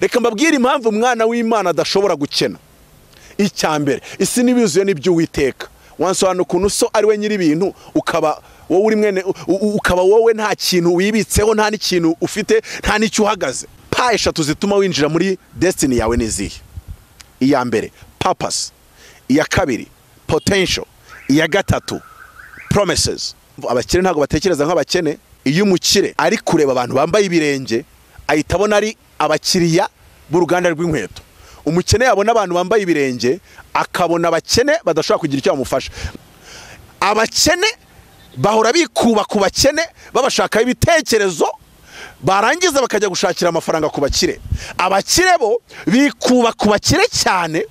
Reka mbabwire impamvu umwana w'Imana adashobora gukena. Icya mbere, isi n'ibyuzuye n'iby'Uwiteka. Wansobanura ukuntu so ari we nyiri ibintu, ukaba wowe uri mwene, ukaba wowe nta kintu wibitseho, nta n'ikintu ufite, nta n'icyo uhagaze. Pa eshatu zituma winjira muri destiny yawe ni izihe? Iya mbere, purpose. Iya kabiri, potential. Iya gatatu, promises. Abakire ntabwo batekereza nk'abakene. Iyo umukire ari kureba abantu bambaye ibirenge, ahita abona ari abakiriya b'uruganda rw'inkweto. Umukene yabona abantu bambaye ibirenge, akabona abakene badashobora kugira icyo bamufasha. Abakene bahora bikuba ku bakene, babashakaho ibitekerezo, barangiza bakajya gushakira amafaranga ku bakire. Abakire bo bikuba ku bakire cyane,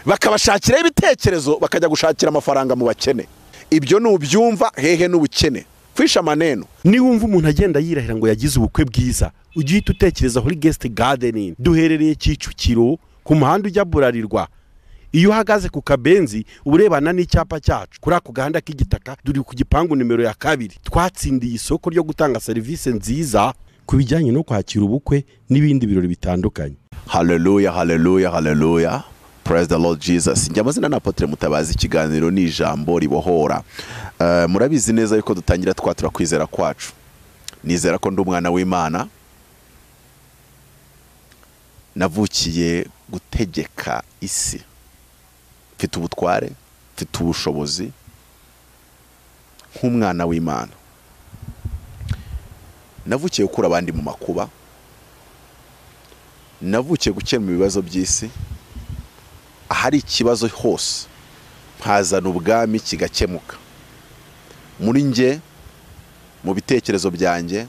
bakabashakiraho ibitekerezo, bakajya gushakira amafaranga mu bakene. Ibyo nubyumva hehe n'ubukene. Kwisha maneno. Niwumva umuntu agenda yirahira ngo yagize ubukwe bwiza, ujye uhita utekereza Holy Guest Garden. Duherereye Kicukiro ku muhanda ujya Burarirwa. Iyo uhagaze ku kabenzi urebana n'icyapa cyacu kuri ako gahanda k'igitaka, duri ku gipangu nimero ya 2. Twatsindiye isoko ryo gutanga serivisi nziza ku bijyanye no kwakira ubukwe n'ibindi birori bitandukanye. Hallelujah, hallelujah, hallelujah. Praise the Lord Jesus. Njye amazina ni Apotre Mutabazi, ikiganiro ni ijambo ribohora. Murabizi neza yuko dutangira twatura kwizera kwacu. Nizera ko ndi umwana w'Imana, navukiye gutegeka isi. Mfite ubutware, mfite ubushobozi nk'umwana w'Imana. Navukiye gukura abandi mu makuba, navukiye gukemura ibibazo by'isi. Ahari ikibazo hose mpazana ubwami kigakemuka. Muri nge, mu bitekerezo byanjye,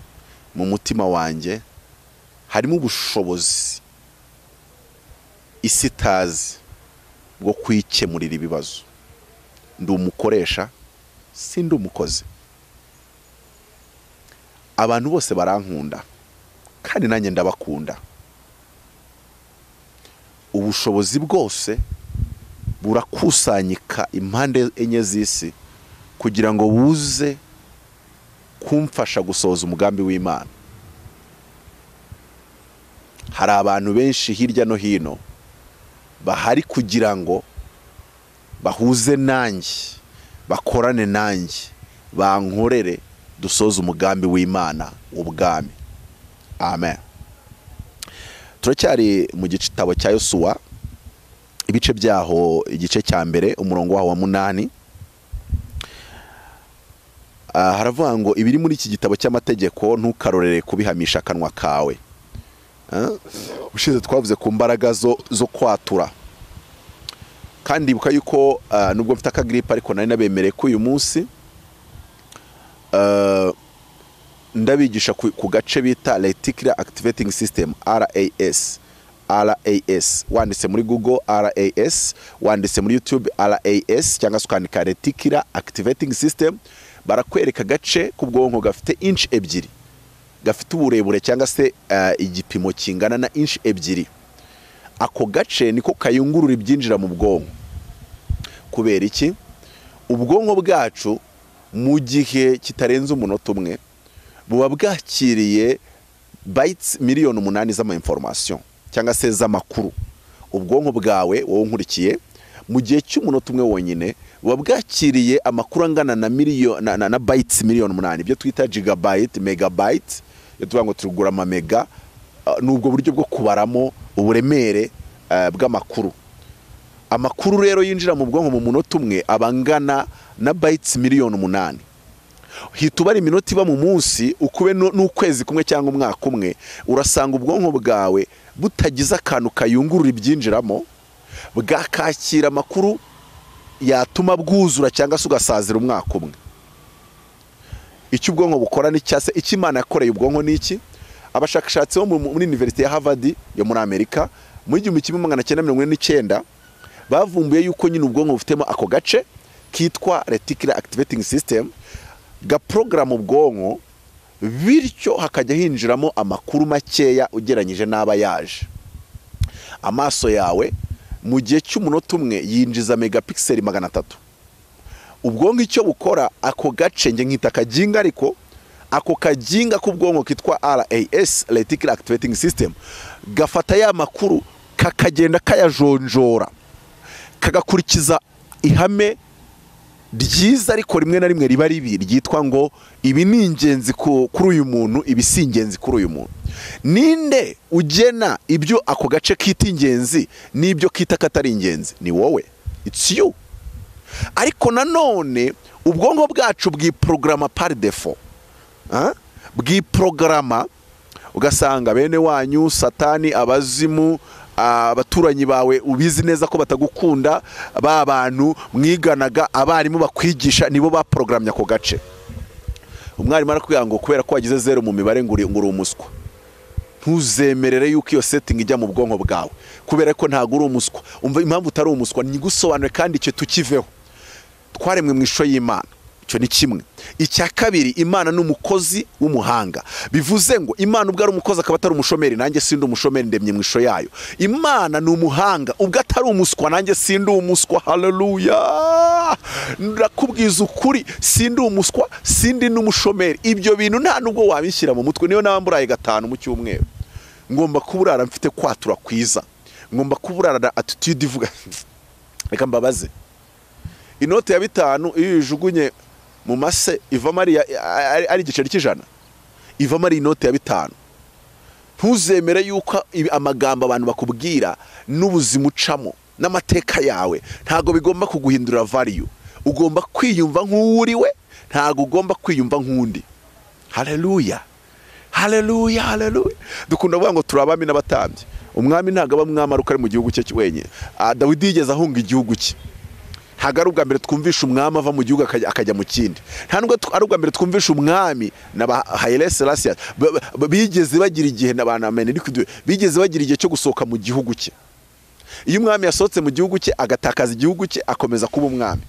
mu mutima wanjye harimo ubushobozi isi itazi bwo kwikemurira ibibazo. Ndi umukoresha, sindi umukozi. Abantu bose barankunda kandi nanjye ndabakunda. Ubushobozi bwose burakusanyika impande enye z'isi kugira ngo buze kumfasha gusohoza umugambi w'Imana. Hari abantu benshi hirya no hino bahari kugira ngo bahuze nanjye, bakorane nanjye, bankorere, dusoze umugambi w'Imana ubwami. Amen. Turacyari mu gitabo cya Yosuwa, ibice byaho, igice cya mbere umurongo waho wa 8. Haravuga ngo ibiri muri iki gitabo cy'amategeko ntukarorere kubihamisha akanwa kawe. Ushize twavuze ku mbaraga zo kwatura. Kandi ibuka yuko nubwo mfite akagripe ariko nari nabemereye ko uyu munsi ndabigisha ku gace bita Reticular Activating System, RAS. RAS wanditse muri Google RAS, wanditse muri YouTube RAS, cyangwa se ukandika Reticular Activating System, barakwereka agace k'ubwonko gafite inch 2, gafite uburebure cyangwa se igipimo kingana na inch 2. Ako gace niko kayungurura ibyinjira mu bwonko. Kubera iki? Ubwonko bwacu mu gihe kitarenze umunota umwe buba bwakiriye bytes 8,000,000 z'ama information cyangwa se z'amakuru. Ubwonko bwawe wowe nkurikiye mu gihe cy'umunota umwe wonyine buba bwakiriye amakuru angana na na bytes 8,000,000, ibyo twita gigabyte, megabyte, iyo tuvuga ngo tugura ama mega. Nubwo buryo bwo kubaramo uburemere bw'amakuru. Amakuru rero yinjira mu bwonko mu munota umwe abangana na bytes 8,000,000. Hita ubara iminota iba mu munsi, ukube n'ukwezi kumwe cyangwa umwaka umwe, urasanga ubwonko bwawe butagize akantu kayungurura ibyinjiramo, bwakakira amakuru yatuma bwuzura cyangwa se ugasazira umwaka umwe. Icyo ubwonko bukora ni cyase, icyo Imana yakoreye ubwonko ni iki? Abashakashatsi bo muri University ya Harvard yo muri Amerika mu 1949 bavumbuye yuko nyine ubwonko bufitemo ako gace kitwa Reticular Activating System, gaprogram ubwonko, bityo hakajya hinjiramo amakuru makeya ugereranyije n'aba yaje. Amaso yawe mu gihe cy'umunota umwe yinjiza megapixel 300. Ubwonko icyo bukora, ako gace nge nkita kaginga, ariko Ako kaginga k'ubwonko kitwa RAS, Reticular Activating System, gafata ya makuru kakagenda kayajonjora, kagakurikiza ihame ryiza ariko rimwe na rimwe riba ribi, ryitwa ngo ibi ni ingenzi kuri uyu muntu, ibi si ingenzi kuri uyu muntu. Ninde ugena ibyo ako gace kita ingenzi n'ibyo kita katari ingenzi? Ni wowe, it's you. Ariko nanone ubwonko bwacu bwiprograma par défaut, bwiprograma, ugasanga bene wanyu, satani, abazimu, abaturanyi bawe ubizi neza ko batagukunda, ba bantu mwiganaga, abarimu bakwigisha, nibo baprogramye ako gace. Umwarimu arakubwira ngo kubera ko wagize 0 mu mibare ngo uri umuswa. Ntuzemerere yuko iyo setting ijya mu bwonko bwawe, kubera ko ntago uri umuswa. Umva impamvu utari umuswa, nigusobanure kandi icyo tukiveho. Twaremwe mu ishusho y'Imana, icyo ni kimwe. Icya kabiri, Imana ni umukozi w'umuhanga. Bivuze ngo Imana ubwo ari umukozi akaba atari umushomeri, nanjye sindi umushomeri, ndemye mu ishusho yayo. Imana ni umuhanga ubwo atari umuswa, nanjye sindi umuswa. Haleluya! Ndakubwiza ukuri, sindi umuswa, sindi n'umushomeri. Ibyo bintu nta nubwo wabishyira mu mutwe. Niyo naba mburaye 5 mu cyumweru, ngomba kuburara mfite kwatura kwiza, ngomba kuburara attitude ivuga. Reka mbabaze, inote ya 5 iyo uyijugunye mu mase ivamo ari igiceri cy'ijana, ivamo ari inote ya 5. Ntuzemere yuko amagambo abantu bakubwira n'ubuzima ucamo n'amateka yawe ntago bigomba kuguhindura value. Ugomba kwiyumva nk'uriwe, ntago ugomba kwiyumva nk'undi. Haleluya, haleluya, haleluya. Dukunda kuvuga ngo turi abami n'abatambyi. Umwami ntago aba mwami ari mu gihugu cye wenyine. Dawidi yigeze ahunga igihugu cye. Ntago ari ubwa mbere twumvisha umwami ava mu gihugu akajya mu kindi. Nta nubwo ari ubwa mbere twumvisha umwami na ba Haile Selassie bigeze bagira igihe, na ba Menelik bigeze bagira igihe cyo gusohoka mu gihugu cye. Iyo umwami yasohotse mu gihugu cye agatakaza igihugu cye, akomeza kuba umwami.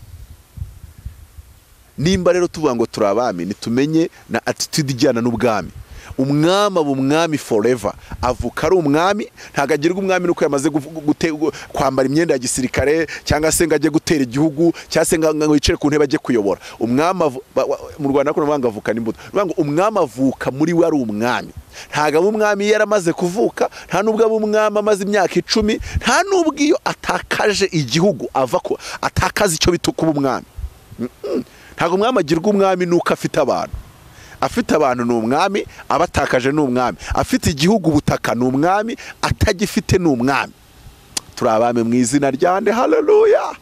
Nimba rero tuvuga ngo turi abami, nitumenye na attitude ijyana n'ubwami. Umwami aba umwami forever, avuka ari umwami, ntago agirwa umwami nuko yamaze kwambara imyenda ya gisirikare, cyangwa se ngo ajye gutera igihugu, cyangwa se ngo yicare ku ntebe ajye kuyobora. Umwami mu Rwanda ko ngo avuka n'imbuto, ngo umwami avuka muri we ari umwami. Ntago aba umwami yaramaze kuvuka, nta nubwo aba umwami amaze imyaka 10, nta nubwo iyo atakaje igihugu ava ko atakaza icyo bita kuba umwami. Ntago umwami agirwa umwami nuko afite abantu. Afite abantu ni umwami, abatakaje ni umwami. Afite igihugu ubutaka ni umwami, atagifite ni umwami. Turi abami mu izina rya nde? Haleluya.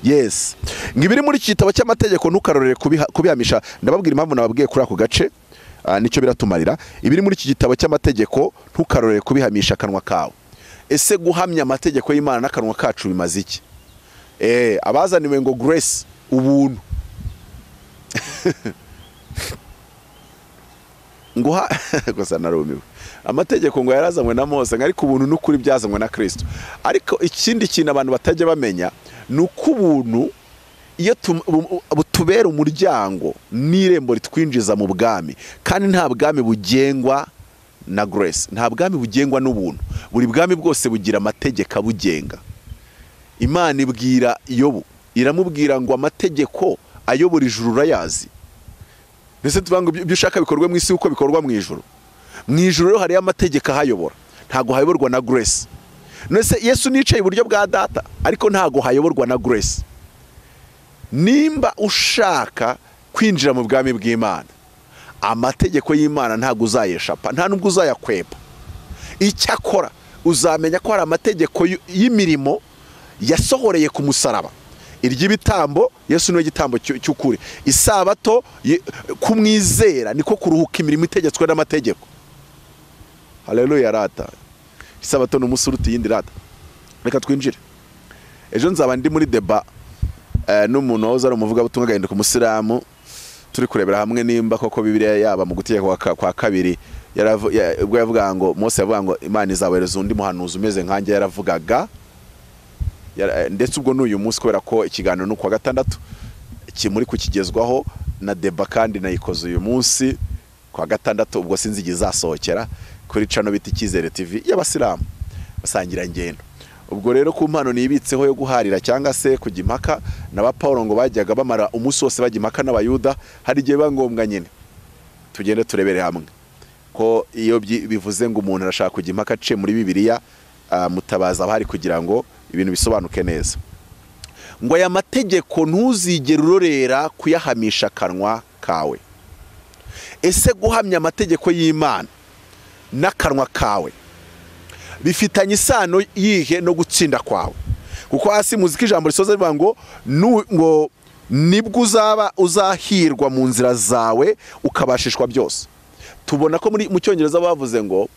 Yes. Ngibiri muri iki gitabo cy'amategeko ntukarorere kubihamisha. Ndababwira impamvu nababwiye kuri ako gace, nicyo biratumarira. Ibiri muri iki gitabo cy'amategeko ntukarorere kubihamisha akanwa kawe. Ese guhamya amategeko y'Imana n'akanwa kacu bimaze iki? Abazaniwe ngo grace, ubuntu. Nguha gusa narumiwe. Amategeko ngo yarazanywe na Mose, ariko ubuntu n'ukuri byazanywe na Kristo. Ariko ikindi kintu abantu batajya bamenya ni uko ubuntu iyo butubera umuryango n'irembo ritwinjiza mu bwami, kandi nta bwami bugengwa na grace, nta bwami bugengwa n'ubuntu. Buri bwami bwose bugira amategeko abugenga. Imana ibwira Yobu, iramubwira ngo amategeko ayobora ijuru urayazi. Mbese tuvuga ngo ibyo ushaka bikorwe mu isi uko bikorwa mu ijuru. Mu ijuru rero hari amategeko ahayobora, ntago hayoborwa na grace. None Yesu nicaye iburyo bwa data, ariko ntago hayoborwa na grace. Nimba ushaka kwinjira mu bwami bw'Imana, amategeko y'Imana ntago uzayeshapa, nta nubwo uzayakwepa. Icyakora uzamenya ko hari amategeko y'imirimo yasohoreye ku musaraba. Iry'ibitambo, Yesu niwe gitambo cy'ukuri. Isabato kumwizera niko kuruhuka imirimo itegetswe n'amategeko. Haleluya rata. Isabato ni umunsi uruta iyindi rata. Reka twinjire. Ejo nzaba ndi muri deba n'umuntu wahoze ari umuvugabutumwa agahinduka umusilamu, turi kurebera hamwe nimba koko Bibiliya yaba mu gutegeka kwa kabiri ubwo yavuga ngo Mose yavuga ngo Imana izabohereza undi muhanuzi umeze nkanjye, yaravugaga. Ndetse ubwo n'uyu munsi kubera ko ikiganiro ni kuwa gatandatu kimuri kukigezwaho na deba, kandi nayikoze uyu munsi kuwa gatandatu, ubwo sinzi igihe izasohokera kuri channel bita Icyizere TV y'abasilamu basangira ngendo. Ubwo rero ku mpano nibitseho yo guharira cyangwa se kujya impaka na ba Paulo ngo bajyaga bamara umunsi wose bajya impaka n'abayuda, hari igihe bangombwa nyine. Tugende turebere hamwe ko iyo bivuze ngo umuntu arashaka kujya impaka aciye muri Bibiliya, Mutabazi aba hari kugira ngo ibintu bisobanuke neza. Ngo aya mategeko ntuzigere urorera kuyahamisha akanwa kawe. Ese guhamya amategeko y'Imana n'akanwa kawe bifitanye isano yihe no gutsinda kwawe? Kuko hasi muziki ijambo risoza rivuga ngo ngo nibwo uzaba uzahirwa mu nzira zawe ukabashishwa byose. Tubona ko mu Cyongereza bavuze ngo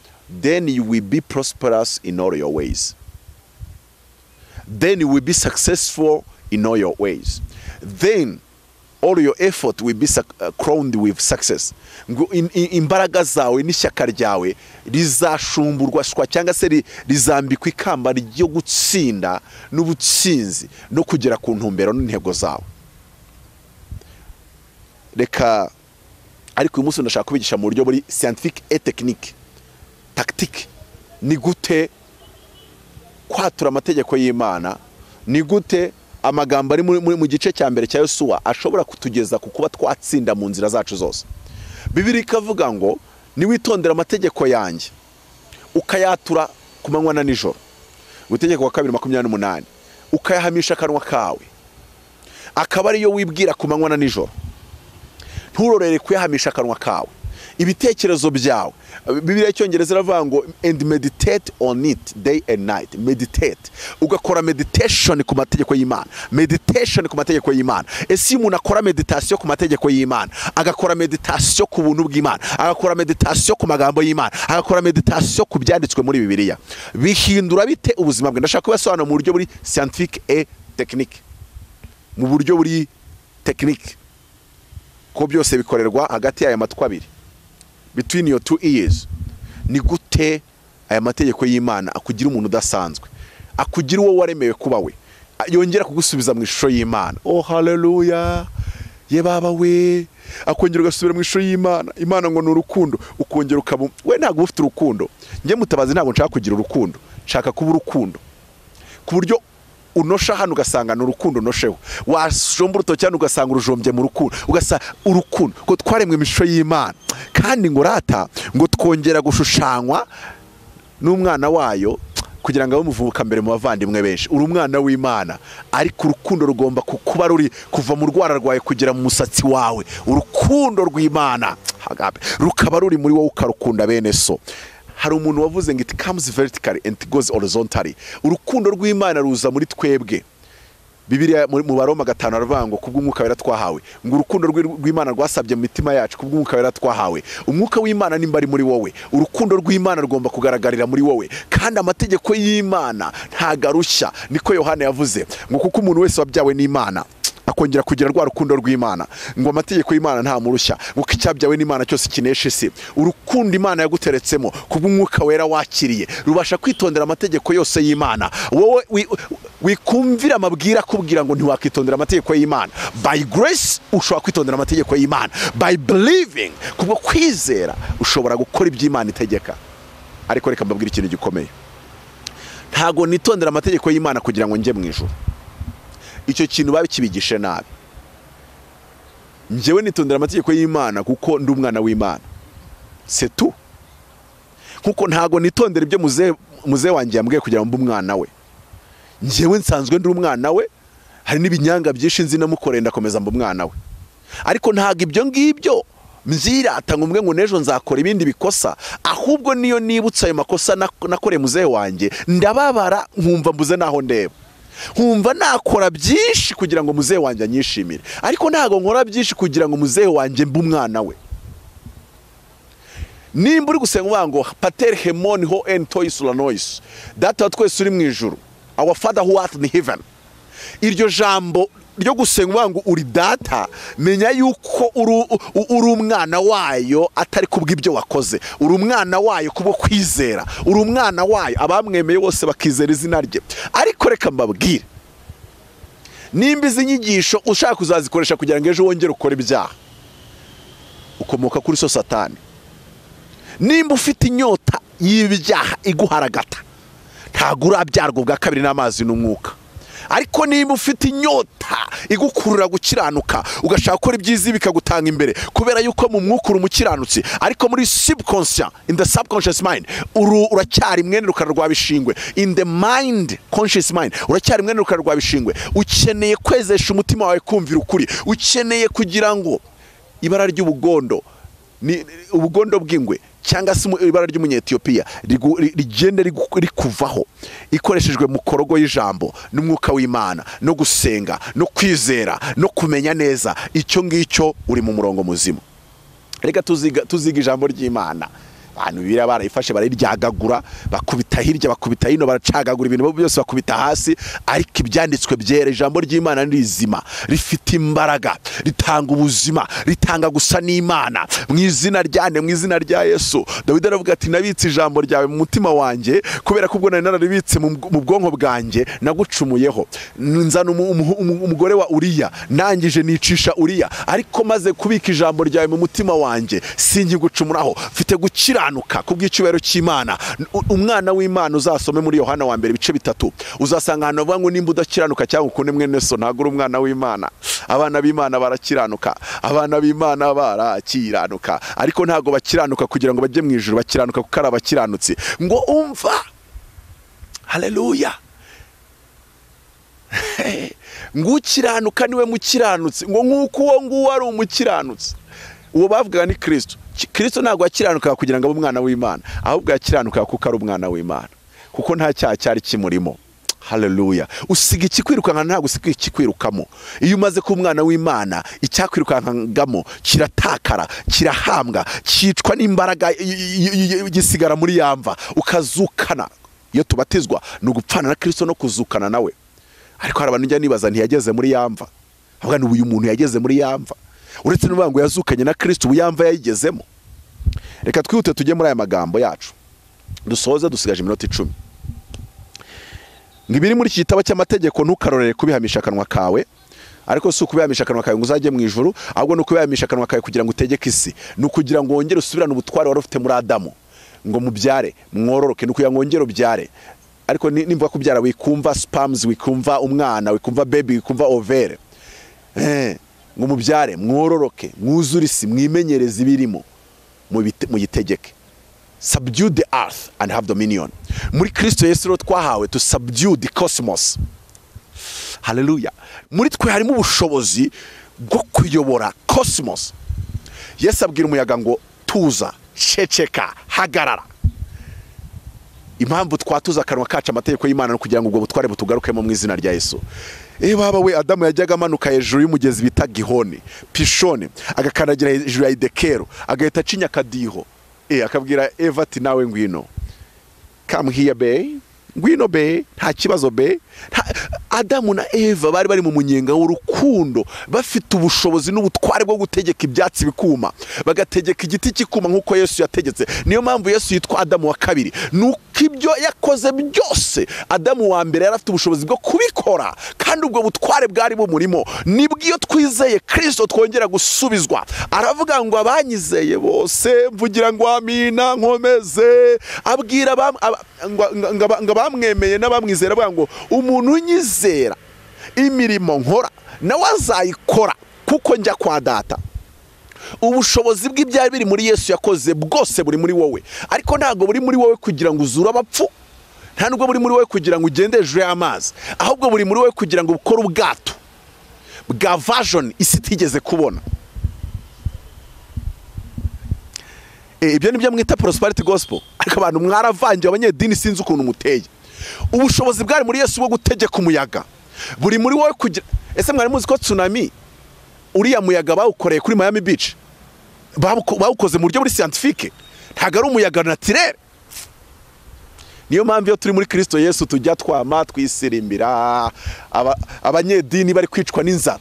then you will be prosperous in all your ways, then you will be successful in all your ways, then all your effort will be crowned with success. Ngo imbaraga zawe n'ishyaka ryawe rizashumburwa cyangwa se rizambikwa ikamba ryo gutsinda n'ubutsinzi no kugera ku ntumbero n'intego zawe. Reka ariko uyu munsi ndashaka kubigisha mu buryo buri scientifique et technique, tactique. Ni gute kwatura amategeko y'Imana, ni gute amagambo ari mu gice cya mbere cya Yosuwa ashobora kutugeza ku kuba twatsinda mu nzira zacu zose. Bibiliya ikavuga ngo niwitondera amategeko yanjye ukayatura ku manywa na nijoro, Gutegeka kwa 2:28, ukayahamisha akanwa kawe akaba ariyo wibwira ku manywa na nijoro, nturorere kuyahamisha akanwa kawe, ibitekerezo byawe. Bibiliya y'Icyongereza iravuga ngo and meditate on it day and night. Meditate, ugakora meditation ku mategeko y'Imana, meditation ku mategeko y'Imana. Ese iyo umuntu akora meditation ku mategeko y'Imana, agakora meditation ku buntu bw'Imana, agakora meditation ku magambo y'Imana, agakora meditation ku byanditswe muri Bibiliya, bihindura bite ubuzima bwe? Ndashaka kubasobanurira mu buryo buri scientifique et technique, mu buryo buri technique, ko byose bikorerwa hagati y'aya matwi abiri, between your two ears. Ni gute aya mategeko y'Imana akugira umuntu udasanzwe, akugira uwo waremewe kuba we, yongera kugusubiza mu ishusho y'Imana? Oh haleluya, ye baba we, akongera ugasubira mu ishusho y'Imana. Imana ngo ni urukundo, ukongera ukaba we. Ntabwo ufite urukundo. Njye Mutabazi ntabwo nshaka kugira urukundo, nshaka kuba urukundo, ku buryo unosha hano ugasanga ni urukundo unosheho, washomba urutoki hano ugasanga urujombye mu rukundo, ugasa urukundo. Ko twaremwe mu ishusho y'Imana, kandi ngo rata ngo twongera gushushanywa n'umwana wayo kugira ngo abe umuvuka mbere mu bavandimwe benshi. Uri umwana w'Imana, ariko urukundo rugomba kuba ruri kuva mu rwara rwawe kugera mu musatsi wawe. Urukundo rw'Imana rukaba ruri muri wowe, ukarukunda bene so. Hari umuntu wavuze ngo it comes vertically and it goes horizontally. Urukundo rw'Imana ruza muri twebwe. Bibiliya mu Baroma 5 aravuga ngo kubw'umwuka wera twahawe, ngo urukundo rw'Imana rwasabye mu mitima yacu kubw'umwuka wera twahawe. Umwuka w'Imana nimba ari muri wowe, urukundo rw'Imana rugomba kugaragarira muri wowe, kandi amategeko y'Imana ntagarushya. Niko Yohana yavuze ngo kuko umuntu wese wabyawe n'Imana akongera kugira rwa rukundo rw'Imana, ngo amategeko y'Imana nta murushya, ngo icyabyawe n'Imana cyose kinesha isi. Urukundo Imana yaguteretsemo kubw'umwuka wera wakiriye rubasha kwitondera amategeko yose y'Imana. Wowe wikumvira amabwira akubwira ngo ntiwakitondera amategeko y'Imana, by grace ushobora kwitondera amategeko y'Imana, by believing, kubwo kwizera ushobora gukora ibyo Imana itegeka. Ariko reka mbabwire ikintu gikomeye, ntago nitondera amategeko y'Imana kugira ngo njye mu ijuru. Icyo kintu babikibigishe nabi. Njyewe nitondera amategeko y'Imana kuko ndi umwana w'Imana, c'est tout. Kuko ntago nitondera ibyo muze wanjye yambwiye kugira ngo mbe umwana we. Njyewe nsanzwe ndi umwana we, hari n'ibinyanga byinshi nzi namukoreye ndakomeza mbe umwana we. Ariko ntago ibyo ngibyo mbyirata ngo mbwe ngo nejo nzakora ibindi bikosa, ahubwo niyo nibutse ayo makosa nakoreye muzehe wanjye ndababara, nkumva mbuze naho ndeba, nkumva nakora byinshi kugira ngo muzehe wanjye anyishimire, ariko ntago nkora byinshi kugira ngo muzehe wanjye mbe umwana we. Nimba uri gusenga uvuga ngo pater hemon ho en tois ulanois, data wa twese uri mu ijuru, our father who art in heaven, iryo jambo ryo gusenga uvuga ngo uri data, menya yuko uri umwana wayo atari kubw'ibyo wakoze, uri umwana wayo kubwo kwizera, uri umwana wayo abamwemeye bose bakizera izina rye. Ariko reka mbabwire, nimba izi nyigisho ushaka kuzazikoresha kugira ngo ejo wongere ukore ibyaha, ukomoka kuri so Satani. Nimba ufite inyota y'ibyaha iguharagata, ntago urabyarwa bwa kabiri n'amazi n'umwuka. Ariko niba ufite inyota igukurura gukiranuka, ugashaka gukora ibyiza bikagutanga imbere, kubera yuko mu mwuka uri umukiranutsi, ariko muri subconscious, in the subconscious mind, uracyari mwene rukara rwa bishingwe. In the mind, conscious mind, uracyari mwene rukara rwa bishingwe. Ukeneye kwezesha umutima wawe kumvira ukuri. Ukeneye kugira ngo ibara ry'ubugondo, ni ubugondo bw'ingwe cyangwa se ibara ry'umunyetiyopiya rigende rikuvaho, ikoreshejwe mu korogo y'ijambo n'umwuka w'Imana no gusenga no kwizera no kumenya neza. Icyo ngicyo uri mu murongo muzima. Reka tuziga ijambo ry'Imana. Abantu bibira barayifashe barayiryagagura, bakubita hirya bakubita hino, baracagagura ibintu byose bakubita hasi, ariko ibyanditswe byera, ijambo ry'Imana ni rizima, rifite imbaraga, ritanga ubuzima, ritanga gusa n'Imana. Mu izina ryane, mu izina rya Yesu. Dawidi aravuga ati nabitse ijambo ryawe mu mutima wanjye, kubera ko ubwo nari nararibitse mu bwonko bwanjye nagucumuyeho. Nzana umugore wa Uriya, nangije nicisha Uriya, ariko maze kubika ijambo ryawe mu mutima wanjye sinkigucumuraho. Mfite gukira kubw'icyubahiro cy'Imana. Umwana w'Imana uzasome muri Yohana wa mbere ibice 3, uzasanga ahantu bavuga ngo nimba udakiranuka cyangwa ukunde mwene so ntago uri umwana w'Imana. Abana b'Imana barakiranuka, abana b'Imana barakiranuka, ariko ntago bakiranuka kugira ngo bajye mu ijuru, bakiranuka kuko ari abakiranutsi. Ngo umva, haleluya, ngo ukiranuka niwe mukiranutsi, ngo nkuko uwo nguwo ari umukiranutsi. Uwo bavugaga ni Kristo. Kristo ntabwo akiranuka kugira ngo abe umwana w'Imana, ahubwo yakiranuka kuko ari umwana w'Imana, kuko nta cyaha cyari kimurimo. Haleluya. Usiga ikikwirukanka, ntabwo usiga ikikwirukamo. Iyo umaze kuba umwana w'Imana, icyakwirukankagamo kiratakara, kirahambwa, cyicwa n'imbaraga, gisigara muri yamva, ukazukana. Iyo tubatizwa ni ugupfana na Kristo no kuzukana nawe. Ariko hari abantu njya nibaza ntiyageze muri yamva, ahubwo ni uyu muntu yageze muri yamva. Uretse n'uvuga ngo yazukanye na Kristo, ubu yamva yayigezemo. Reka twihute tujye muri aya magambo yacu, dusoze, dusigaje iminota 10. Ngo ibiri muri iki gitabo cy'amategeko ntukarorere kubihamisha akanwa kawe. Ariko si ukubihamisha akanwa kawe ngo uzajye mu ijuru, ahubwo ni ukubihamisha akanwa kawe kugira ngo utegeke isi, ni ukugira ngo wongere usubirane ubutware wari ufite muri Adamu, ngo mubyare mwororoke, ni ukugira ngo wongere ubyare. Ariko nimba kubyara wikumva spams, wikumva umwana, wikumva baby, wikumva overe. Ngo mubyare mwororoke, mwuzure isi, mwimenyereze ibirimo, muyitegeke. Subdue the earth and have dominion. Muri Kristo Yesu rero twahawe to subdue the cosmos. Haleluya. Muri twe harimo ubushobozi bwo kuyobora cosmos. Yesu abwira umuyaga ngo tuza, ceceka, hagarara. Impamvu twatuza akanwa kacu amategeko y'Imana no kugira ngo ubwo butware butugarukemo mu izina rya Yesu. Baba we, Adamu yajyaga amanuka hejuru y'umugezi bita Gihoni, Pishoni, agakandagira hejuru ya Idekero, agahita acinya akadiho. Akabwira Eva ati nawe ngwino. Come here bae, ngwino bae, nta kibazo bae. Adamu na Eva bari bari mu munyenga w'urukundo, bafite ubushobozi n'ubutware bwo gutegeka ibyatsi bikuma, bagategeka igiti kikuma nkuko Yesu yategetse. Niyo mpamvu Yesu yitwa Adamu wa kabiri, nuko ibyo yakoze byose Adamu wa mbere yari afite ubushobozi bwo kubikora, kandi ubwo butware bwari bumurimo. Nibwo iyo twizeye Kristo twongera gusubizwa. Aravuga ngo abanyizeye bose mvugira ngo amina nkomeze. Abwira ngo bamwemeye n'abamwizera, avuga ngo umuntu unyizera imirimo nkora nawe azayikora kuko njya kwa data. Ubushobozi bw'ibyari biri muri Yesu yakoze bwose buri muri wowe, ariko ntabwo buri muri wowe kugira ngo uzure abapfu, nta nubwo buri muri wowe kugira ngo ugende hejuru y'amazi, ahubwo buri muri wowe kugira ngo ukore ubwato bwa vision isi itigeze kubona. Ibyo nibyo mwita prosperity gospel. Ariko abantu mwaravangiwe, abanyedini sinzi ukuntu muteye. Ubushobozi bwari muri Yesu bwo gutegeka umuyaga buri muri wowe kugira. Ese mwari muzi ko tsunami uriya muyaga bawukoreye kuri Miami Beach, bawukoze mu buryo buri scientifique, ntago ari umuyaga naturel. Niyo mpamvu iyo turi muri Kristo Yesu tujya twama twisirimbira abanyedini bari kwicwa n'inzara.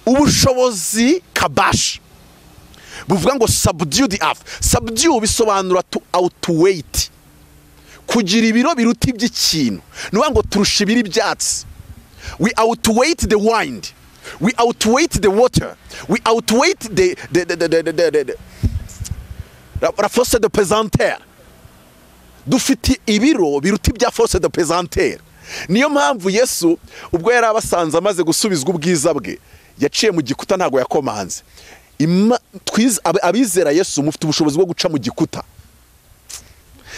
Ubushobozi kabash buvuga ngo subdue the earth. Subdue bisobanura to outweigh, kugira ibiro biruta iby'ikintu. Ni ngo turusha ibiri byatsi. We outweigh the wind, we outweigh the water, we outweigh the la force de pesanteur. Dufite ibiro biruta ibya force de pesanteur. Niyo mpamvu Yesu ubwo yari abasanze amaze gusubizwa ubwiza bwe, yaciye mu gikuta, ntabwo yakomanze. Abizera Yesu mufite ubushobozi bwo guca mu gikuta.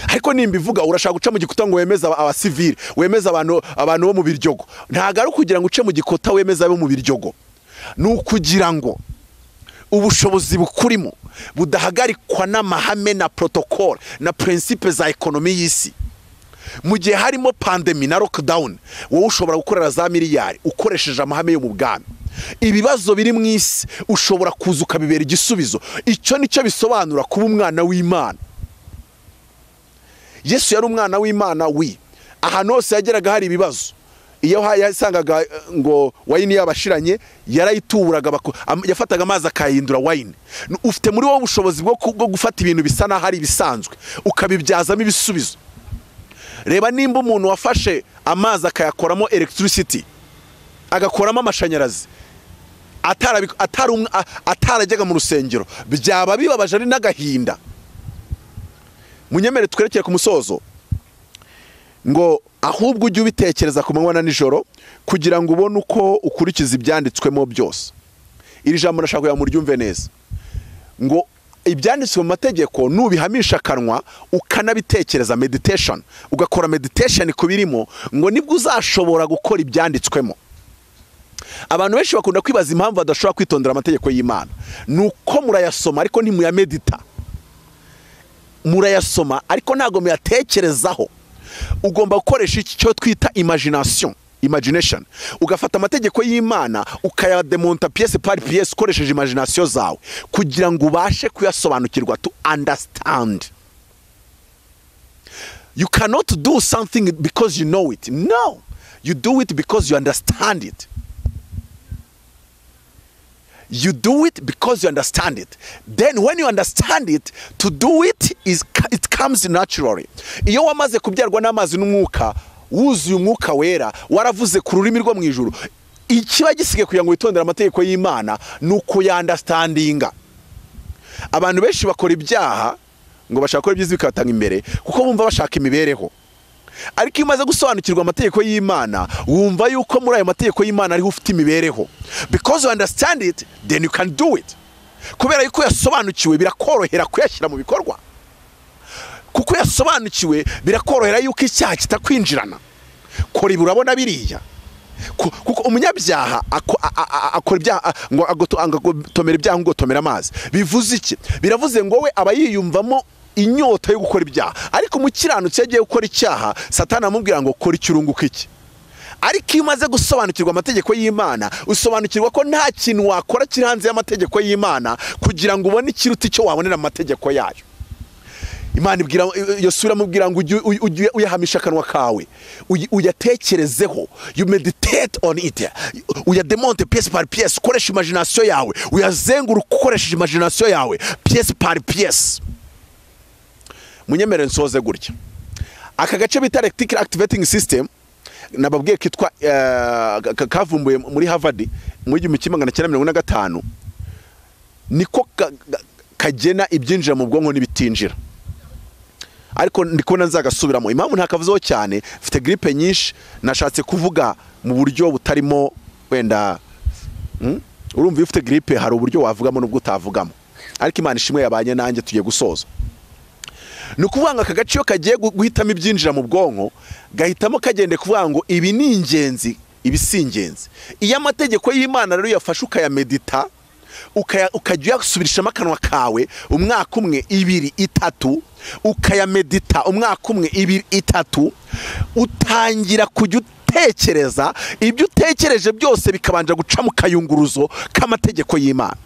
Ariko nimba ivuga urashaka guca mu gikuta ngo wemeze abasivili, wemeze abantu bo mu Biryogo, ntabwo ari ukugira ngo uce mu gikuta wemeze abo mu Biryogo, ni ukugira ngo ubushobozi bukurimo budahagarikwa n'amahame na protocole na principe za ekonomi y'isi. Mu gihe harimo pandemi na lockdown, wowe ushobora gukorera za miliyari ukoresheje amahame yo mu bwami. Ibibazo biri mu isi ushobora kuza ukabibera igisubizo. Icyo nicyo bisobanura kuba umwana w'Imana. Yesu yari umwana w'Imana wi ahantu hose yageraga hari ibibazo, iyo yasangaga ngo wayini yabashiranye yarayituburaga, yafataga amazi akayindura wayini. Ufite muri wowe ubushobozi bwo gufata ibintu bisa naho ari ibisanzwe ukabibyazamo ibisubizo. Reba nimba umuntu wafashe amazi akayakoramo electricity, agakoramo amashanyarazi, atarajyaga mu rusengero, byaba bibabaje ari n'agahinda. Munyemere twerekere ku musozo ngo ahubwo ujye ubitekereza ku manywa na nijoro kugira ngo ubone uko ukurikiza ibyanditswemo byose. Iri jambo nashaka kugira ngo muryumve neza, ngo ibyanditswe mu mategeko nubihamisha akanwa ukanabitekereza, meditation, ugakora meditation ku birimo, ngo nibwo uzashobora gukora ibyanditswemo. Abantu benshi bakunda kwibaza impamvu badashobora kwitondera amategeko y'Imana. Nuko murayasoma ariko ntimuyamedita, murayasoma ariko ntabwo muyatekerezaho. Ugomba gukoresha icyo twita imagination, imagination. Ugafata amategeko y'Imana ukayademonta pièce par pièce ukoresheje imagination zawe kugira ngo ubashe kuyasobanukirwa, to understand. You cannot do something because you know it. No, you do it because you understand it. You do it because you understand it. Then when you understand it, to do it is it comes naturally. Iyo wamaze kubyarwa n'amazi n'umwuka, wuzuye umwuka wera, waravuze ku rurimi rwo mu ijuru, ikiba gisigaye kugira ngo witondere amategeko y'Imana ni uko ya understandinga. Abantu benshi bakora ibyaha ngo bashaka gukora ibyiza bikabatanga imbere kuko bumva bashaka imibereho. Ariko iyo umaze gusobanukirwa amategeko y'Imana, wumva yuko muri ayo mategeko y'Imana ariho ufite imibereho. Because you understand it, then you can do it. Kubera yuko yasobanukiwe birakorohera kuyashyira mu bikorwa. Kuko yasobanukiwe birakorohera yuko icyaha kitakwinjirana. Kora ibi urabona biriya. Kuko umunyabyaha akora ibyaha ngo agotomera ibyaha ngo gotomera amazi. Bivuze iki? Biravuze ngo we aba yiyumvamo inyota yo gukora ibyaha. Ariko umukiranutsi yagiye gukora icyaha, Satani amubwira ngo kora ikirunguka iki. Ariko iyo umaze gusobanukirwa amategeko y'Imana, usobanukirwa ko nta kintu wakora kiri hanze y'amategeko y'Imana kugira ngo ubone ikiruta icyo wabonera mu mategeko yayo. Imana ibwira Yosuwa amubwira ngo ujye uyahamisha akanwa kawe, uyatekerezeho, you meditate on it, uyademonte pièce par pièce, ukoresha imagination yawe, uyazenguruka ukoresheje imagination yawe pièce par pièce. Munyemere nsoze gutya. Aka gace bita reticular activating system nababwiye kitwa kavumbuye muri Harvard mu 1945, niko kagena ibyinjira mu bwonko n'ibitinjira. Ariko ndikubona nzagasubiramo. Impamvu ntakavuzeho cyane, mfite grippe nyinshi, nashatse kuvuga mu buryo butarimo wenda. Urumva iyo ufite grippe hari uburyo wavugamo n'ubwo utavugamo. Ariko Imana ishimwe yabanye nanjye, tugiye gusoza. Ni ukuvuga ngo aka gace iyo kagiye guhitamo ibyinjira mu bwonko, gahitamo kagende kuvuga ngo ibi ni ingenzi, ibi si ingenzi. Iyo amategeko y'Imana rero uyafashe ukayamedita, ukajya uyasubirishamo akanwa kawe umwaka umwe, ibiri, itatu, ukayamedita umwaka umwe, ibiri, itatu, utangira kujya utekereza, ibyo utekereje byose bikabanja guca mu kayunguruzo k'amategeko y'Imana.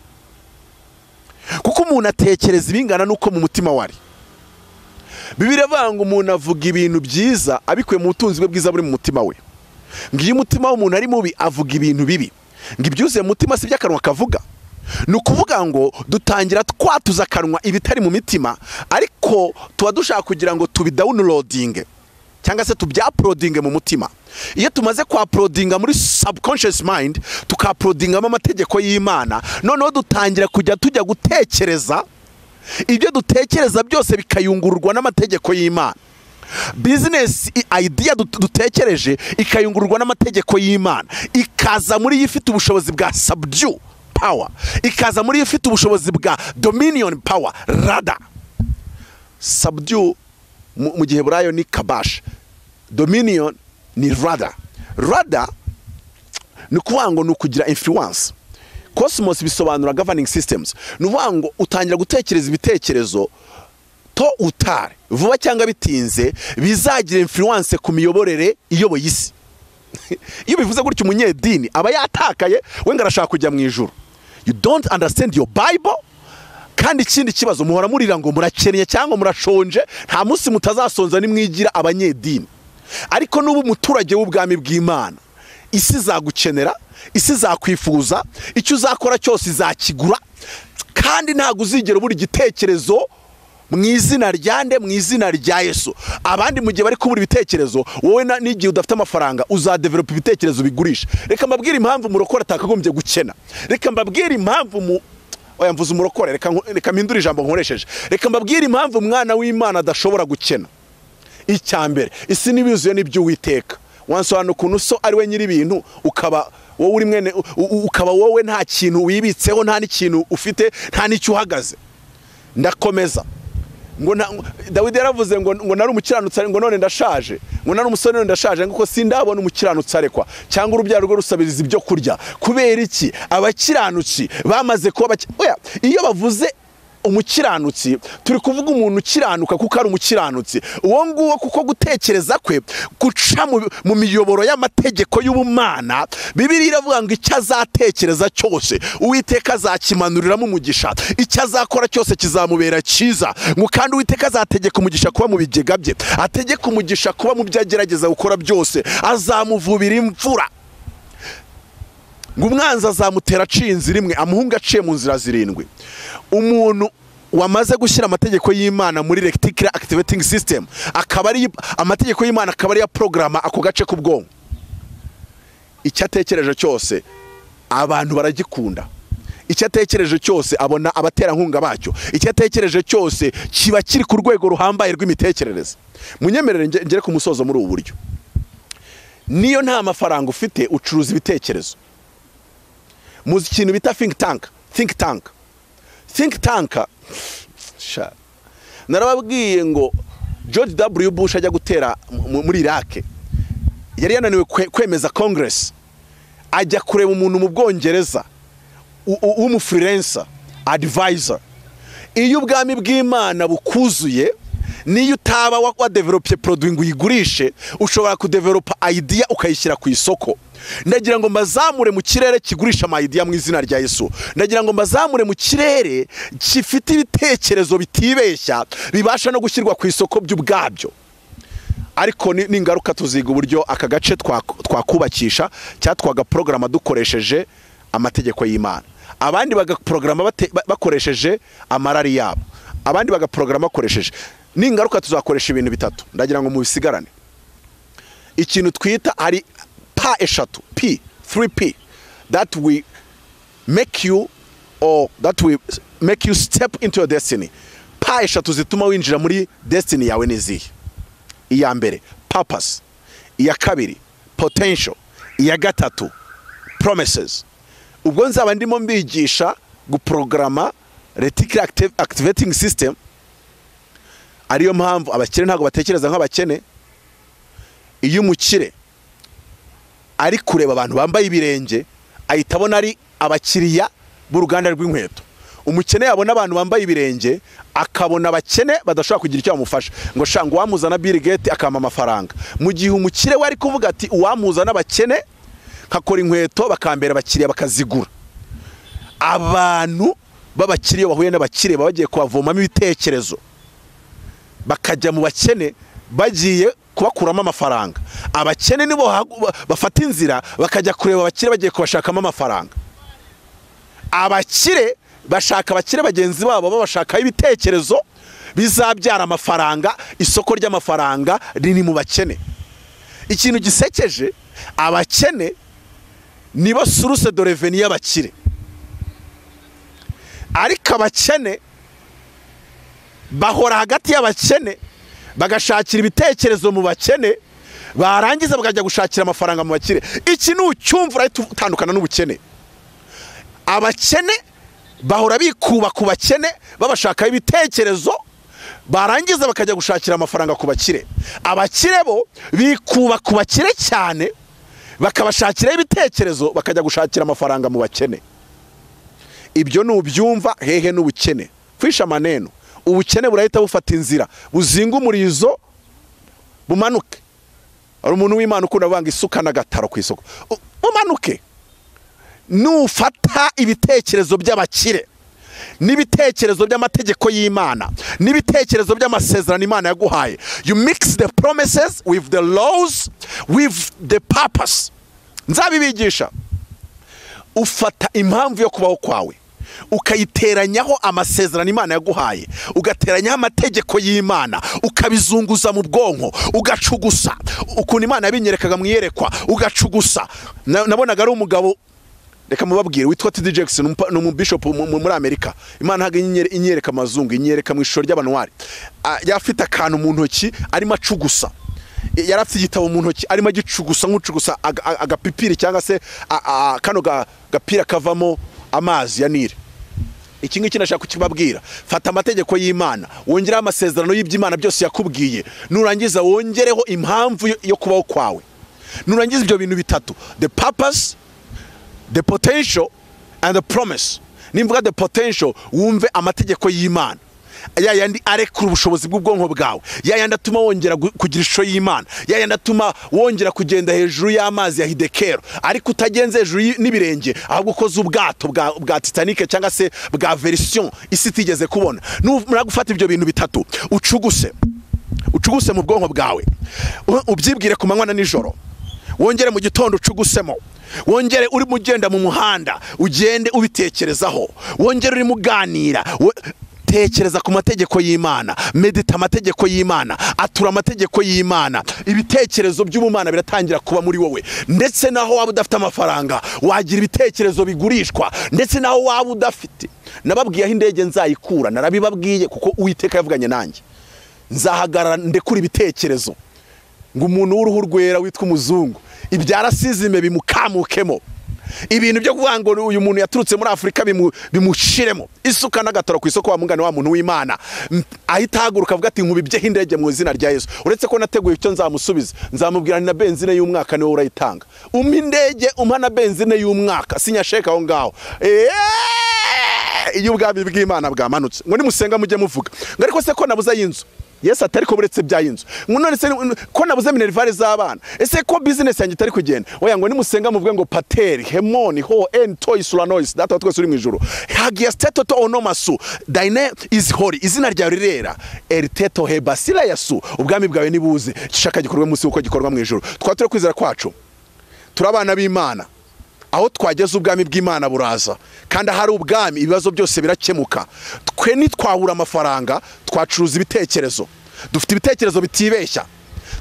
Kuko umuntu atekereza ibingana n'uko mu mutima wari. Bibiliya ivuga ngo umuntu avuga ibintu byiza abikuye mu butunzi bwe bwiza buri mu mutima we. Ngo iyo umutima w'umuntu ari mubi avuga ibintu bibi. Ngo ibyuzuye mu mutima si by'akanwa kavuga. Ni ukuvuga ngo dutangira twatuza akanwa ibitari mu mitima, ariko tuba dushaka kugira ngo tubidownloadinge cyangwa se tubyaploadinge mu mutima. Iyo tumaze kuaploadinga muri subconscious mind, tukaaploadingamo amategeko y'Imana, noneho dutangira kujya tujya gutekereza, ibyo dutekereza byose bikayungururwa n'amategeko y'Imana. Business idea dutekereje ikayungururwa n'amategeko y'Imana, ikaza muri ifite ubushobozi bwa subdue power, ikaza muri ifite ubushobozi bwa dominion power. Rada subdue mu Giheburayo ni kabash, dominion ni rada. Rada ni ukuvuga ngo ni ukugira influence. Cosmos bisobanura governing systems. Ni ukuvuga ngo utangira gutekereza ibitekerezo to utare vuba cyangwa bitinze bizagira influence ku miyoborere iyoboye isi. Iyo bivuze gutyo umunyedini aba yatakaye, we arashaka kujya mu ijuru. You don't understand your Bible. Kandi ikindi kibazo muhora murira ngo murakennye cyangwa murashonje, nta munsi mutazasonza nimwigira abanyedini. Ariko n'ubu umuturage w'ubwami bw'Imana, isi izagukenera, isi izakwifuza, icyo uzakora cyose izakigura, kandi ntabwo uzigera ubura igitekerezo mu izina rya nde? Mu izina rya Yesu. Abandi mu gihe bari kubura ibitekerezo, wowe n'igihe udafite amafaranga uzadevelopa ibitekerezo bigurisha. Reka mbabwire impamvu umurokore atakagombye gukena. Reka mbabwire impamvu oya mvuze umurokore, reka mpindure ijambo nkoresheje. Reka mbabwire impamvu umwana w'Imana adashobora gukena. Icya mbere, isi nibizuye n'iby'Uwiteka. Wansobanura ukuntu so ari we nyiri ibintu, ukaba wowe uri mwene, ukaba wowe nta kintu wibitseho, nta n'ikintu ufite, nta n'icyo uhagaze. Ndakomeza ngo Dawidi yaravuze ngo nari umukiranutsi ngo none ndashaje, ngo nari umusore none ndashaje, ngo sindabona umukiranutsi arekwa cyangwa urubyaro rwe rusabiriza ibyo kurya. Kubera iki? Abakiranutsi bamaze kuba oya, iyo bavuze umukiranutsi turi kuvuga umuntu ukiranuka kuko ari umukiranutsi. Uwo nguwo kuko gutekereza kwe guca mu miyoboro y'amategeko y'ubumana, Bibiliya iravuga ngo icyo azatekereza cyose Uwiteka azakimanuriramo umugisha, icyo azakora cyose kizamubera cyiza. Ngo kandi Uwiteka azategeka umugisha kuba mu bigega bye, ategeka umugisha kuba mu byo agerageza gukora byose, azamuvubira imvura. Ngo umwanzi azamutera aciye inzira imwe, amuhunga aciye mu nzira zirindwi. Umuntu wamaze gushyira amategeko y'Imana muri reticular activating system, akaba ari amategeko y'Imana, akaba ari ya programa ako gace k'ubwonko, icyo atekereje cyose abantu baragikunda, icyo atekereje cyose abona abaterankunga bacyo, icyo atekereje cyose kiba kiri ku rwego ruhambaye rw'imitekerereze. Munyemerere ngere ku musozo muri ubu buryo. Niyo nta mafaranga ufite, ucuruza ibitekerezo. Muzi ikintu bita think tank. Think tank. Think tank. Narababwiye ngo George W Bush ajya gutera muri Iraq, yari yananiwe kwemeza Congress, ajya kureba umuntu mu Bwongereza w'umufreelancer advisor. Iyo ubwami bw'Imana bukuzuye, niyo utaba wadevelopye produit ngo uyigurishe, ushobora kudevelopa idea ukayishyira ku isoko. Ndagira ngo mbazamure mu kirere kigurisha ama idea mu izina rya Yesu. Ndagira ngo mbazamure mu kirere gifite ibitekerezo bitibeshya, bibasha no gushyirwa ku isoko by'ubwabyo. Ariko n'ingaruka tuziga uburyo aka gace twakubakisha cyatwaga programa dukoresheje amategeko y'Imana. Abandi bagaprograma bakoresheje amarari yabo, abandi bagaprograma bakoresheje. N'ingaruka tuzakoresha ibintu bitatu, ndagira ngo mubisigarane. Ikintu twita ari pa eshatu, P, 3P, that we make you or that we make you step into your destiny. Pa eshatu zituma winjira muri destiny yawe nizihe? Iya mbere, purpose. Iya kabiri, potential. Iya gatatu, promises. Ubwo nzaba ndimo mbigisha guprograma reticular activating system. Ariyo mpamvu abakire ntago batekereza nk'abakene. Iyo umukire ari kureba abantu bambaye ibirenge, ahita abona ari abakiriya b'uruganda rw'inkweto. Umukene yabona abantu bambaye ibirenge, akabona abakene badashobora kugira icyo bamufasha, ngo sha ngo uwamuzana Bill Gates akampa amafaranga. Mu gihe umukire we ari kuvuga ati uwamuzana abakene nkakora inkweto bakambera abakiriya bakazigura. Abantu b'abakiriya bahuye n'abakire baba bagiye kubavomamo ibitekerezo, bakajya mu bakene bagiye kubakuramo amafaranga. Abakene nibo bafata inzira bakajya kureba abakire bagiye kubashakamo amafaranga. Abakire bashaka abakire bagenzi babo babashakaho ibitekerezo bizabyara amafaranga. Isoko ry'amafaranga riri mu bakene. Ikintu gisekeje, abakene nibo source de revenu y'abakire, ariko abakene bahora hagati y'abakene Bagashakira ibitekerezo mu bakene, barangiza bakajya gushakira amafaranga mu bakire. Iki ni ucyumva urahita utandukana n'ubukene. Abakene bahora bikuba ku bakene babashakaho ibitekerezo, barangiza bakajya gushakira amafaranga ku bakire. Abakire bo bikuba ku bakire cyane, bakabashakiraho ibitekerezo, bakajya gushakira amafaranga mu bakene. Ibyo nubyumva hehe n'ubukene. Kwisha maneno, ubukene burahita bufata inzira, buzinga umurizo bumanuke. Hari umuntu w'Imana ukunda banga isuka n'agataro ku isoko. Umanuke. Nufata ibitekerezo by'abakire n'ibitekerezo by'amategeko y'Imana n'ibitekerezo by'amasezerano Imana yaguhaye, you mix the promises with the laws with the purpose. Nzabibigisha. Ufata impamvu yo kubaho kwawe ukayiteranyaho amasezerano Imana yaguhaye, ugateranyaho amategeko y'Imana, ukabizunguza mu bwonko, ugacugusa ukuntu Imana yabinyerekaga mu iyerekwa, ugacugusa. Nabonaga ari umugabo, reka mubabwire, witwa T.D. Jackson, ni umubishop muri Amerika. Imana ntabwo inyereka amazungu, inyereka mu ishusho ry'abanwari. Yafite akantu mu ntoki arimo acugusa, yari afite igitabo mu ntoki arimo agicugusa nk'ucugusa agapipiri cyangwa se kano gapira kavamo amazi ya Nile. Iki ngiki nashaka kukibabwira. Fata amategeko y'Imana, wongereho amasezerano y'iby'Imana byose yakubwiye, nurangiza wongereho impamvu yo kubaho kwawe. Nurangiza ibyo bintu bitatu, the purpose, the potential and the promise. Nimvuga the potential, wumve amategeko y'Imana, ya yandi arekura ubushobozi bw'ubwonko bwawe, ya yandi atuma wongera kugira ishusho y'Imana, ya yandi atuma wongera kugenda hejuru y'amazi ya Hidekero, ariko utagenze hejuru n'ibirenge, ahubwo ukoze ubwato bwa Titanic cyangwa se bwa version isi itigeze kubona. Numara gufata ibyo bintu bitatu, ucuguse ucuguse mu bwonko bwawe, ubyibwire ku manywa na nijoro, wongere mu gitondo ucugusemo, wongere uri mugenda mu muhanda ugende ubitekerezaho, wongere uri muganira, tekereza ku mategeko y'Imana, medita amategeko y'Imana, atura amategeko y'Imana. Ibitekerezo by'ubumana biratangira kuba muri wowe. Ndetse naho waba udafite amafaranga wagira ibitekerezo bigurishwa, ndetse naho waba udafite. Nababwiye aho indege nzayikura, narabibabwiye kuko Uwiteka yavuganye nanjye. Nzahagarara ndekura ibitekerezo ngo umuntu w'uruhu rwera witwa umuzungu ibyarasizime bimukamukemo, ibintu byo kuvuga ngo uyu muntu yaturutse muri Afrika bimushiremo isuka n'agataro ku isoko. Wa mungane wa muntu w'Imana ahita ahaguruka avuga ati nkubibyeho indege mu izina rya Yesu. Uretse ko nateguye icyo nzamusubiza, nzamubwira ni na benzine y'umwaka niwe urayitanga, umpa indege umpa na benzine y'umwaka, sinyasheka aho ngaho. Iyo ubwami bw'Imana bwamanutse ngo nimusenga mujye muvuga ngo ariko se ko nabuze y'inzu, Yesu atari ko buretse by'inzu, ngo none se ko nabuze minerivare z'abana, ese ko business yanjye itari kugenda, oya ngo nimusenga muvuge ngo pater hemoni ho en tois uranois, data wa twese uri mu ijuru, hagiasteto to onomasu daine is holy, izina ryawe rirera, eriteto he basila yasu, ubwami bwawe nibuze, gishaka gikorwe munsi uko gikorwa mu ijuru. Twature kwizera kwacu, turabana b'Imana, aho twageze ubwami bw'Imana buraza, kandi ahari ubwami ibibazo byose birakemuka. Twe nitwahura amafaranga twacuruza ibitekerezo, dufite ibitekerezo bitibeshya,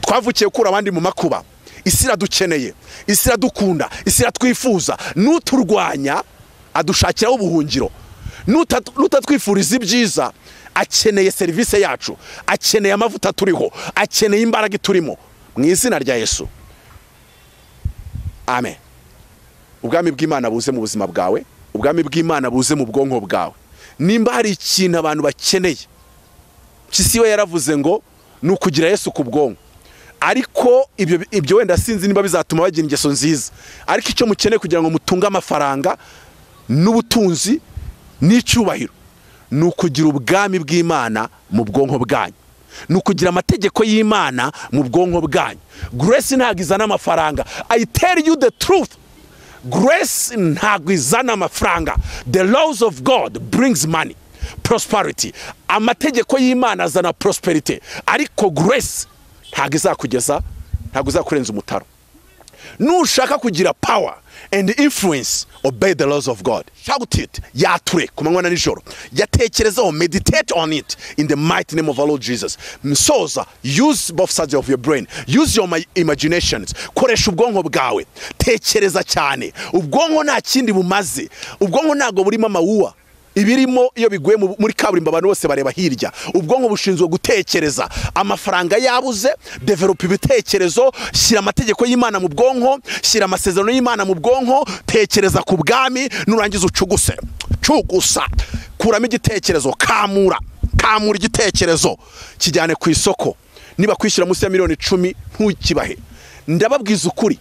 twavukiye gukura abandi mu makuba. Isi iradukeneye, isi iradukunda, isi iratwifuza. Nuturwanya adushakiraho ubuhungiro, nutatwifuriza ibyiza akeneye serivisi yacu, akeneye amavuta turiho, akeneye imbaraga turimo. Mu izina rya Yesu, amen. Ubwami bw'Imana buze mu buzima bwawe, ubwami bw'Imana buze mu bwonko bwawe. Nimba hari ikintu abantu bakeneye, Mpyisi we yaravuze ngo ni ukugira Yesu ku bwonko, ariko ibyo wenda sinzi niba bizatuma bagira ingeso nziza, ariko icyo mukeneye kugira ngo mutunge amafaranga n'ubutunzi n'icyubahiro ni ukugira ubwami bw'Imana mu bwonko bwanyu, ni ukugira amategeko y'Imana mu bwonko bwanyu. Grace ntabwo izana amafaranga. I tell you the truth, Grace ntabwo izana amafaranga. The laws of God brings money, prosperity. Amategeko y'Imana azana prosperity, ariko grace ntabwo izakugeza, ntabwo izakurenza umutaro. Nushaka kugira power and influence, obey the laws of God. Shout it, yature ku manywa na nijoro, yatekerezaho, meditate on it in the mighty name of our Lord Jesus. Msoza, use both sides of your brain, use your imaginations. Koresha ubwonko bwawe, tekereza cyane. Ubwonko nta kindi bumaze, ubwonko ntabwo burimo amawuwa. Ibirimo iyo biguye muri kaburimbo abantu bose bareba hirya. Ubwonko bushinzwe gutekereza. Amafaranga yabuze, develop ibitekerezo, shyira amategeko y'Imana mu bwonko, shyira amasezerano y'Imana mu bwonko, tekereza ku bwami, nurangiza ucuguse. Cugusa. Kuramo igitekerezo, kamura. Kamura igitekerezo kijyane ku isoko. Niba kwishyura munsi ya miliyoni 10 ntukibahe. Ndababwiza ukuri.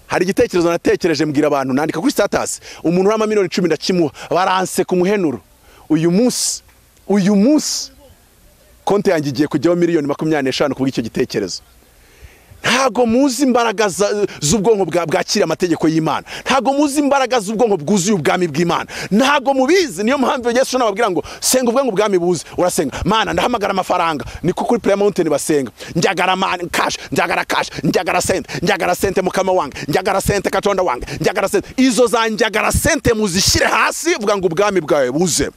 Hari igitekerezo natekereje mbwira abantu, nandika kuri status, umuntu urama miliyoni 10 ndakimuha, baranse kumuhenuro. Uyu munsi konti yanjye igiye kujyaho miliyoni 25 kubw'icyo gitekerezo. Ntago muzi imbaraga z'ubwonko bwakira amategeko y'Imana. Ntago muzi imbaraga z'ubwonko bwuzuye ubwami bw'Imana. Ntago mubizi. Niyo mpamvu Yesu nababwira ngo senga ubwonko ubwami buze. Urasenga, Mana ndahamagara amafaranga. Niko kuri Prayer Mountain basenga. Njagara man cash, njagara cash, njagara sente, njagara sente mukama wange, njagara sente katonda wange, njagara sente. Izo za njagara sente muzishyire hasi, vuga ngo ubwami bwawe buze.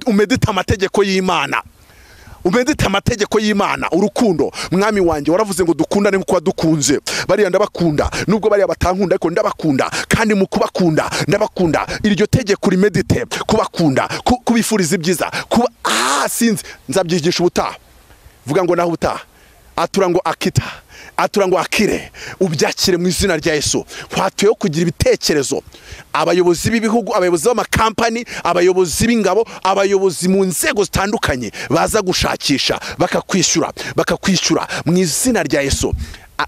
Umedita amategeko y'Imana. Umedita amategeko y'Imana, urukundo. Mwami wanjye waravuze ngo dukundane nkuko wadukunze. Bariya ndabakunda, nubwo bariya batankunda ariko ndabakunda, kandi mu kubakunda ndabakunda. Iryo tegeko rimedite, kubakunda, kubifuriza ibyiza, kuba sinzi nzabyigisha ubutaha. Vuga ngo naho ubutaha. Atura ngo akita, atura ngo akire, ubyakire mu izina rya Yesu. Kwatuye kugira ibitekerezo. Abayobozi b'ibihugu, abayobozi b'amakampani, abayobozi b'ingabo, abayobozi mu nzego zitandukanye baza gushakisha, bakakwishura mu izina rya Yesu.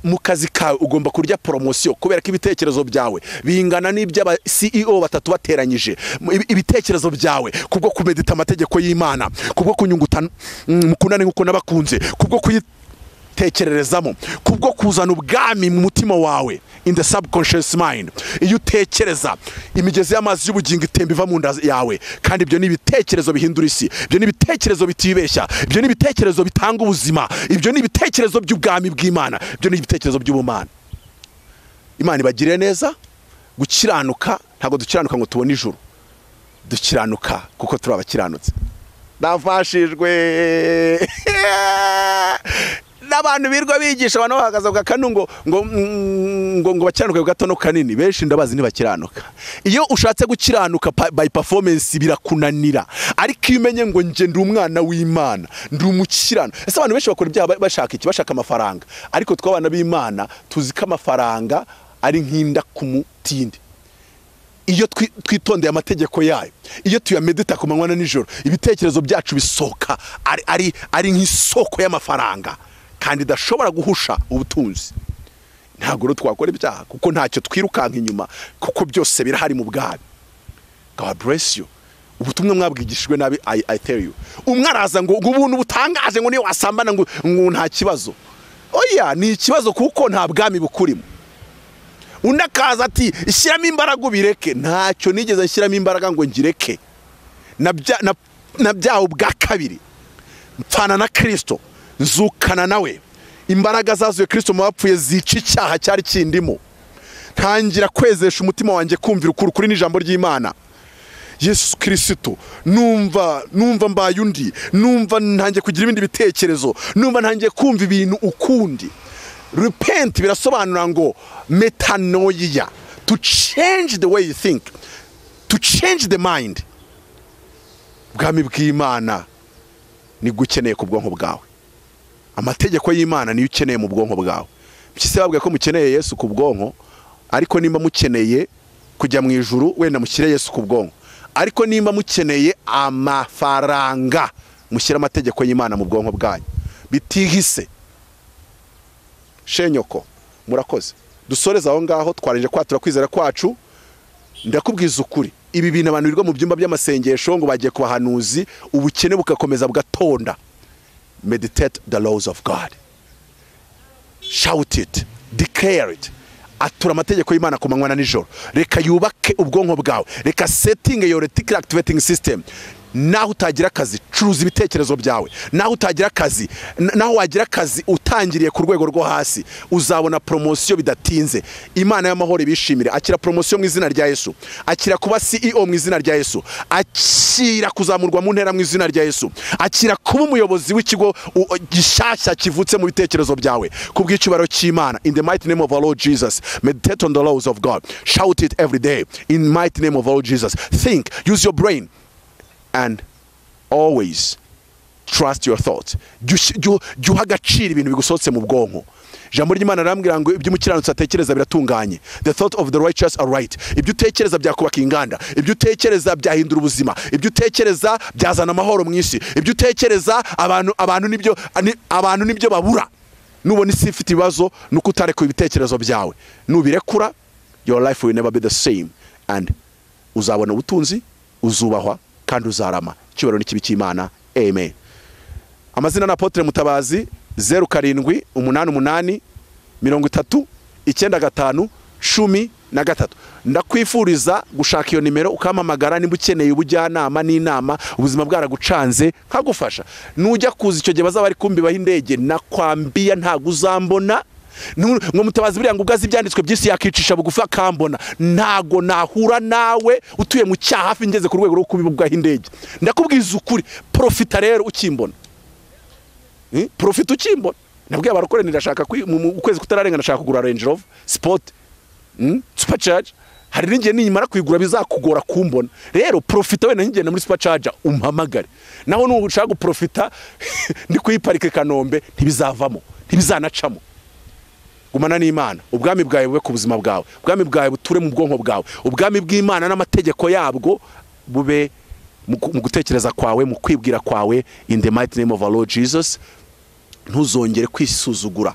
Mu kazi kawe ugomba kurya promotion kubera ko ibitekerezo byawe bingana n'iby'aba CEO batatu bateranyije. Ibitekerezo byawe kubwo kumedita amategeko y'Imana, kubwo kunyunguta mukundane nkuko nabakunze, kubwo kuyitekererezamo, kubwo kuzana ubwami mu mutima wawe, in the subconscious mind. Iyo utekereza, imigezi y'amazi y'ubugingo itemba iva mu nda yawe. Kandi ibyo ni ibitekerezo bihindura isi, ibyo ni ibitekerezo bitibeshya, ibyo ni ibitekerezo bitanga ubuzima, ibyo ni ibitekerezo by'ubwami bw'Imana, ibyo ni ibitekerezo by'ubumana. Imana ibagirire neza. Gukiranuka ntabwo dukiranuka ngo tubone ijuru, dukiranuka kuko turi abakiranutse. Ndafashijwe n'abantu birwa bigisha abantu bahagaze ku kanu ngo ngo ngo ngo bakiranuka gato no kanini. Benshi ndabazi ntibakiranuka. Iyo ushatse gukiranuka by performance birakunanira, ariko iyo umenye ngo nje ndi umwana w'Imana, ndi umukirano. Ese abantu benshi bakora ibyaha bashaka iki? Bashaka amafaranga. Ariko twabana b'Imana tuzi ko amafaranga ari nkinda kumutindi. Iyo twitondeye amategeko yayo, iyo tuyamedita ku manywa na nijoro, ibitekerezo byacu bisohoka ari nk'isoko y'amafaranga kandi idashobora guhusha ubutunzi. Ntabwo rero twakora ibyaha kuko ntacyo twirukanka inyuma, kuko byose birahari mu bwami. God bless you. Ubutumwa mwabwigishijwe nabi, I tell you. Umwe araza ngo ubuntu butangaje ngo niyo wasambana ngo nta kibazo. Oya, ni ikibazo kuko nta bwami bukurimo. Undi akaza ati shyiramo imbaraga ubireke. Ntacyo nigeze nshyiramo imbaraga ngo ngireke. Nabyawe ubwa kabiri, mpfana na Kristo, nzukana nawe. Imbaraga zazuye Kristo mu bapfuye zica icyaha cyari kindimo. Ntangira kwezesha umutima wanjye kumvira ukuri kuri n'ijambo ry'Imana. Yesu Kristo, numva mbaye undi, numva ntangiye kugira ibindi bitekerezo, numva ntangiye kumva ibintu ukundi. Repent birasobanura ngo metanoia, to change the way you think, to change the mind. Ubwami bw'Imana ni gukeneye ku bwonko bwawe. Amategeko y'Imana niyo ukeneye mu bwonko bwawe. Mpyisi babwiye ko mukeneye Yesu ku bwonko, ariko nimba mukeneye kujya mu ijuru wenda mushyire Yesu ku bwonko. Ariko nimba mukeneye amafaranga, mushyire amategeko y'Imana mu bwonko bwanyu. Bitihise. Shenyoko, murakoze. Dusoreza aho ngaho, twarije kwatura kwizera kwacu. Ndakubwiza ukuri, ibi bintu abantu birirwa mu byumba by'amasengesho ngo bagiye kubahanuzi, ubukene bukakomeza bugatonda. Meditate the laws of God. Shout it, declare it. Atura amategeko y'Imana ku manywa na nijoro. Reka yubake ubwonko bwawe. Reka setting your reticular activating system. Naho utagira akazi, curuza ibitekerezo byawe. Naho utagira akazi, naho wagira akazi utangiriye ku rwego rwo hasi, uzabona promotion bidatinze. Imana y'amahoro ibishimire. Akira promotion mu izina rya Yesu. Akira kuba CEO mu izina rya Yesu. Akira kuzamurwa mu ntera mu izina rya Yesu. Akira kuba umuyobozi w'ikigo gishasha kivutse mu bitekerezo byawe. Kubw'icubaro cy'Imana, in the mighty name of our Lord Jesus. Meditate on the laws of God. Shout it every day in mighty name of our Lord Jesus. Think, use your brain. And always trust your thoughts. Jya uha agaciro ibintu bigusohotse mu bwonko. Ijambo ry'Imana rirambwira ngo ibyo umukiranutsi atekereza biratunganye. The thought of the righteous are right. Ibyo utekereza byakubaka inganda, ibyo utekereza byahindura ubuzima, ibyo utekereza byazana amahoro mu isi, ibyo utekereza abantu nibyo babura. Nubona isi ifite ibibazo nuko utarekuye ibitekerezo byawe. Nubirekura, your life will never be the same, and uzabona ubutunzi, uzubahwa kandi uzarama. Icyubahiro n'ikibi cy'Imana. Amen. Amazina na Apotre Mutabazi, 07 88 30 95 13. Ndakwifuriza gushaka iyo nimero ukampamagara nimba ukeneye ubujyanama n'inama, ubuzima bwaragucanze nkagufasha. Nujya kuza icyo gihe bazaba bari kumbibaho indege, nakwambia ntago uzambona. Ngo Mutabazi buriya ngo ubwazi ibyanditswe by'isi yakicisha bugufi akambona, ntago nahura nawe utuye mu cyaha hafi ngeze ku rwego rwo kubibwaho indege. Ndakubwiza ukuri, profita rero ukimbona. Profita ukimbona. Nabwiye abarokore ndashaka mu kwezi kutararenga ndashaka kugura Range Rover Sport, Supercharge. Hari n'igihe ninyimara kuyigura bizakugora kumbona. Rero profita wenda nkigenda muri Supercharger umpamagare. Naho nushaka guprofita ndi kuyiparika Kanombe ntibizavamo, ntibizanacamo. Gumana n'Imana, ubwami bwawe bube ku buzima bwawe, ubwami bwawe buture mu bwonko bwawe, ubwami bw'Imana n'amategeko yabwo bube mu gutekereza kwawe, mu kwibwira kwawe. In the mighty name of our Lord Jesus. Ntuzongere kwisuzugura.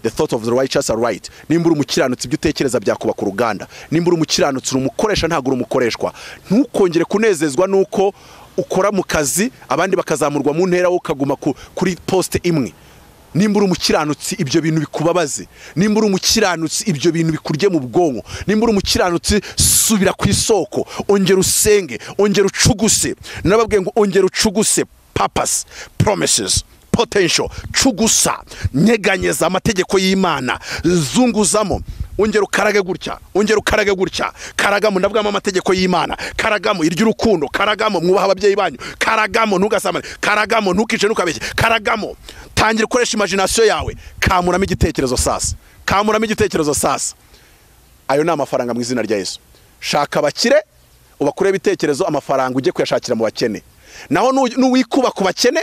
The thought of the righteous are right. Nimba uri umukiranutsi ibyo utekereza byakubaka uruganda. Nimba uri umukiranutsi uri umukoresha ntabwo uri umukoreshwa. Ntukongere kunezezwa nuko ukora mu kazi abandi bakazamurwa mu ntera wowe ukaguma kuri poste imwe. Nimba uri umukiranutsi ibyo bintu bikubabaze. Nimba uri umukiranutsi ibyo bintu bikurye mu bwonko. Nimba uri umukiranutsi subira ku isoko, ongera usenge, ongera ucuguse. Nababwiye ngo ongera ucuguse purpose, promises, potential, cugusa, nyeganyeza amategeko y'Imana, zunguzamo, ongera ukarage gutya, ongera ukarage gutya, karagamo, ndabwamo amategeko y'Imana, karagamo iry'urukundo, karagamo mwubaha ababyeyi banyu, karagamo ntugasamane, karagamo ntukice ntukabeshye, karagamo tangira ukoresha imagination yawe, kamuramo igitekerezo sasa, kamuramo igitekerezo sasa. Ayo ni amafaranga mu izina rya Yesu. Shaka abakire ubakure ibitekerezo, amafaranga ujye kuyashakira mu bakene. Naho nuwikuba ku bakene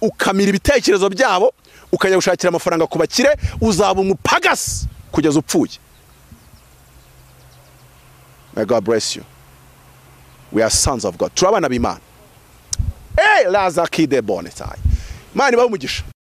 ukamira ibitekerezo byabo ukajya gushakira amafaranga ku bakire, uzaba umupagasi kugeza upfuye. May God bless you. We are sons of God. Turi abana b'Imana. Hey, Lazakide Bonetai. Imana ibahe umugisha.